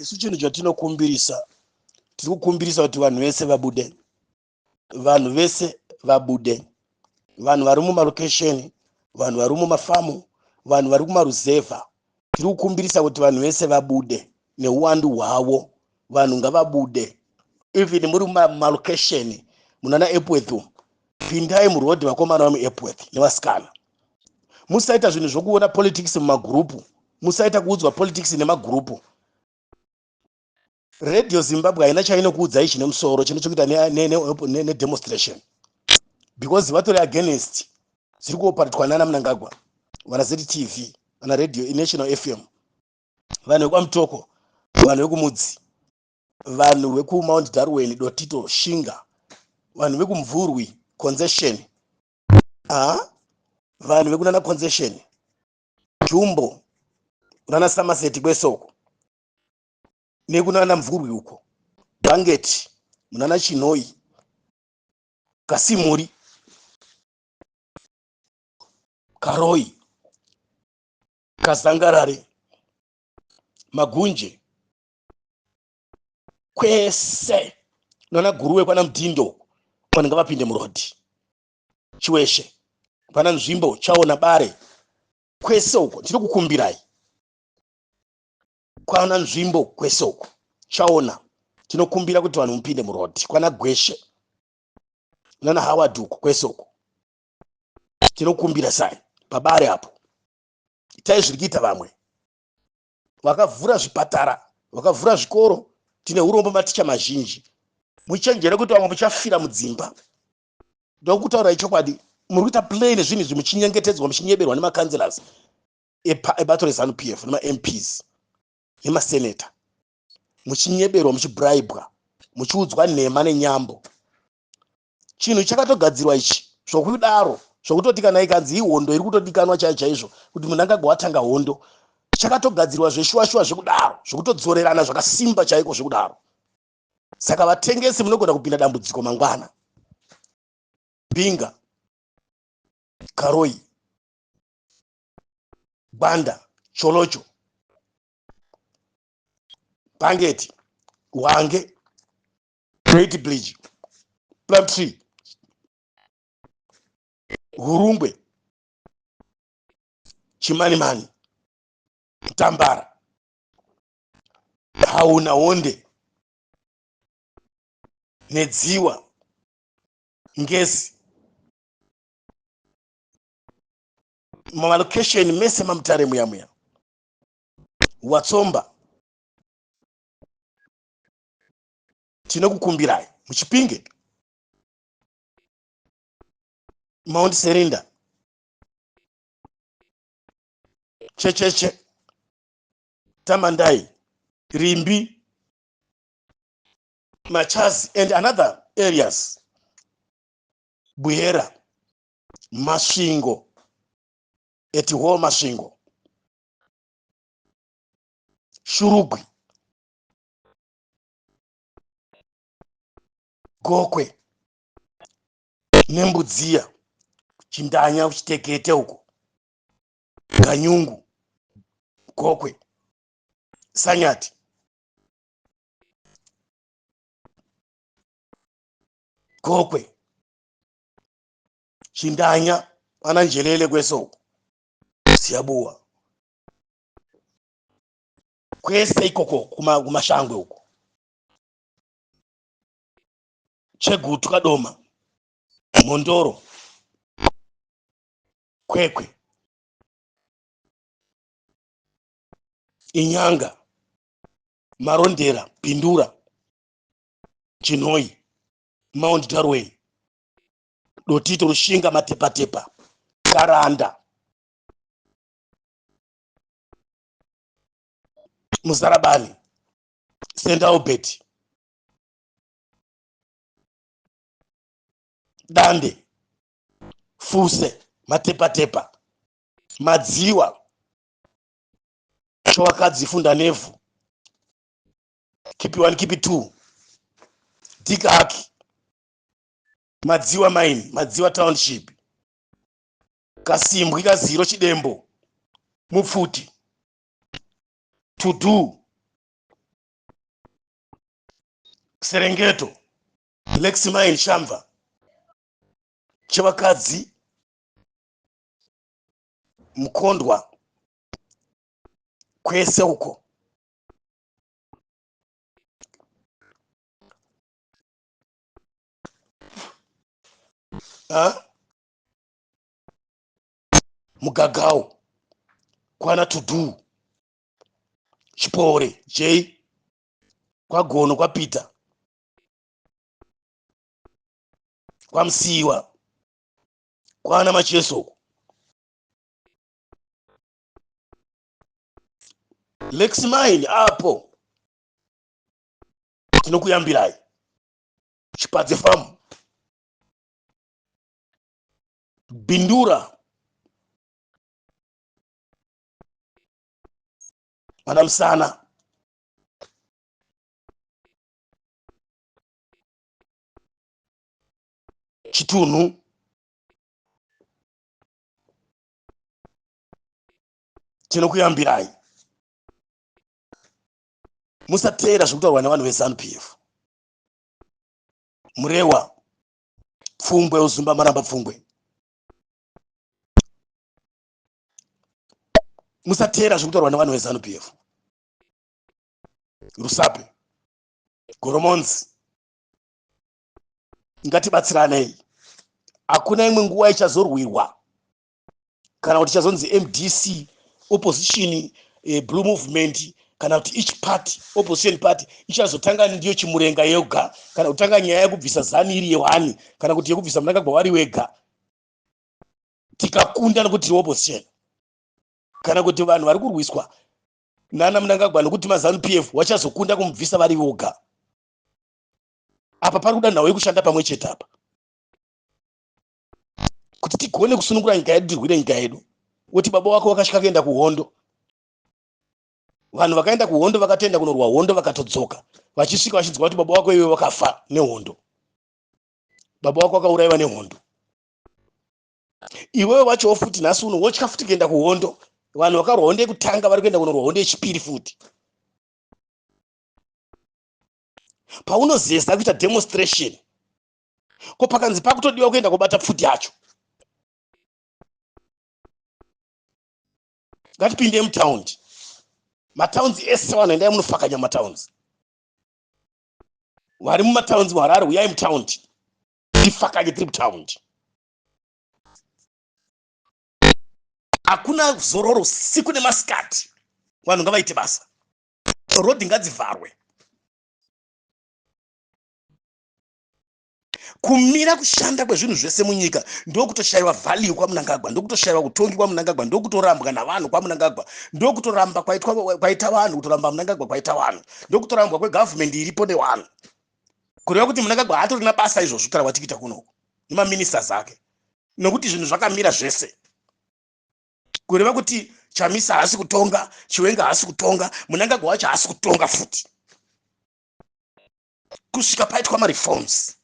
Isu chinhu chatinokumbirisa, tiri kukumbirisa kuti vanhu vese vabude, vanhu vese vabude, vanhu vari mumalokesheni, vanhu vari mumafamu, vanhu vari kumaruzevha. Tiri kukumbirisa kuti vanhu vese vabude neuwandu hwavo, vanhu ngavabude. Even muri mumalokesheni munana Epworth umu, pindai muroad vakomana vemuEpworth nevasikana. Musaita zvinhu zvokuona politics mumagurupu, musaita kuudzwa politics nemagurupu. Radio Zimbabwe haina chainokuudzai chine musoro chine chokuita nedemonstration, because vatori against zviri kuoparetwa nana Mnangagwa, vana ZTV, vana Radio National FM, vanhu vekwaMutoko, vanhu vekuMudzi, vanhu vekuMount Darwin, Dotito, Shinga, vanhu vekuMvurwi Concession, vanhu vekunana Concession, Jumbo, kunana Somerset kwesoko nekunana Mvurwi uko, Bangeti, munana Chinoi, Kasimuri, Karoi, Kazangarare, Magunje, kwese nana Guruwe, kwana Mudhindo, vanhu ngavapinde murodhi. Chiweshe, pana Nzvimbo, Chaona, Bare, kwese uko ndiri kukumbirai. Kwana Nzvimbo kwese uko, Chaona, tinokumbira kuti vanhu mupinde murodhi. Kwana Gweshe nana Howard uko, kwese uko tinokumbira. Sai pabare apo, itai zviri kuita vamwe vakavhura zvipatara, vakavhura zvikoro. Tine urombo, maticha mazhinji, muchenjere kuti vamwe muchafira mudzimba. Ndokutaurai chokwadi, muri kuita play nezvinhu izvi, muchinyengetedzwa, muchinyeberwa nemakancelors ebato reZanu PF, nemaMPs, nemaseneta, muchinyeberwa, muchibribwa, muchiudzwa nhema nenyambo. Chinhu chakatogadzirwa ichi zvokudaro, zvokutoti kana ikanzi ihondo iri kutodikanwa chai chaizvo kuti munhu angagwa watanga hondo, chakatogadzirwa zveshuwa shuwa zvekudaro, zvokutodzorerana zvakasimba chaiko zvekudaro. Saka vatengesi munogona kupinda dambudziko mangwana. Binga, Karoi, Gwanda, Cholocho, Bangeti, Wange, Great Bridge, Plumtree, Hurungwe, Chimanimani, Tambara, Hauna Honde, Nedziwa, Ngezi, mumalocation mese maMutare muya muya, Watsomba, tinokukumbirai muChipinge, Mount Serinda, Checheche, Tamandai, Rimbi, Machazi and another areas, Buhera, Masvingo, Etihall, Masvingo, Shurugwi, Gokwe, Nembudziya, Chindanya, Chitekete uko, Ganyungu, Gokwe, Sanyati, Gokwe, Chindanya, ana Njelele kwese uko, Siyabuwa, kwese ikoko kuMashangwe uko, Chegutu, Kadoma, Mhondoro, Kwekwe, Inyanga, Marondera, Bindura, Chinhoyi, Mount Darwin, Dotito, Rushinga, Matepatepa, Karanda, Muzarabani, St Albert, Dande, Fuse, Matepatepa, Madziwa, Chowakadzi, Funda Nevhu, Kipi 1, Kipi 2, Dikaki, Madziwa Mine, Madziwa Township, Kasimbwi, Kaziro, Chidembo, Mupfuti, Tudu, Serengeto, Lexmine Shamva, Chevakadzi, Mukondwa, kwese uko. Ha? Mugagao, kwana Tudu, Chipore, J, kwaGono, kwaPeter, kwaMusiwa, kwana Macheso uko. Lex Mine apo tinokuyambirai. Chipadze Farm, Bindura, Mana Musana, Chitunhu, tinokuyambirai. Musateera zvekutaurwa nevanhu veZanu PF. Murewa, Pfumbwe, Uzumba, Maramba, Pfumbwe. Musateera zvekutaurwa nevanhu veZanu PF. Rusape, Goromonzi, ngatibatsiranei. Hakuna imwe nguva ichazorwirwa kana kuti ichazonzi MDC opposition, blue movement, kana kuti each party, opposition party ichazotanga ndiyo chimurenga yoga, kana kutanga nyaya yekubvisa ZANU iri yewani, kana kuti yekubvisa Mnangagwa wari wega, tikakunda nekuti tiri opposition, kana kuti vanhu vari kurwiswa nana Mnangagwa nekuti maZANU PF vachazokunda kumubvisa vari voga. Apa pari kuda nhau yekushanda pamwe chete apa kuti tigone kusunungura nyika yedu, tirwire nyika yedu. Woti baba wako vakasvika kuenda kuhondo, vanhu vakaenda kuhondo vakatoenda kunorwa hondo vakatodzoka, vachisvika vachinzwa kuti baba wako iwe wakafa nehondo, baba wako wakaurayiwa nehondo. Iwewe wachowo futi nhasi uno wotya futi kuenda kuhondo. Vanhu vakarwa hondo yekutanga vari kuenda kunorwa hondo yechipiri futi. Paunozeza kuita demonstration, ko pakanzi pakutodiwa kuenda kobata pfuti yacho. Ngatipinde mutaundi, mataundi ese vanhu endai munofakanya mumataundi. Vari mumataundi muHarare, uyai mutaundi tifakanye tiri mutaundi. Hakuna zororo siku nemasikati, vanhu ngavaite basa, rodhi ngadzivharwe. Kumira kushanda kwezvinhu zvese munyika ndokutoshayiwa value kwaMnangagwa, ndokutoshayiwa kutongi kwaMnangagwa, ndokutorambwa navanhu kwaMnangagwa, ndokutoramba kwaita vanhu, kutoramba Mnangagwa kwaita vanhu, ndokutorambwa kwegavhumendi iripo nevanhu. Kureva kuti Mnangagwa haatorina basa izvozvo kutaura kwatikuita kunoku nemaministers ake, nokuti zvinhu zvakamira zvese. Kureva kuti Chamisa haasi kutonga, Chiwenga haasi kutonga, Mnangagwa wacho haasi kutonga futi kusvika paitwa mareforms.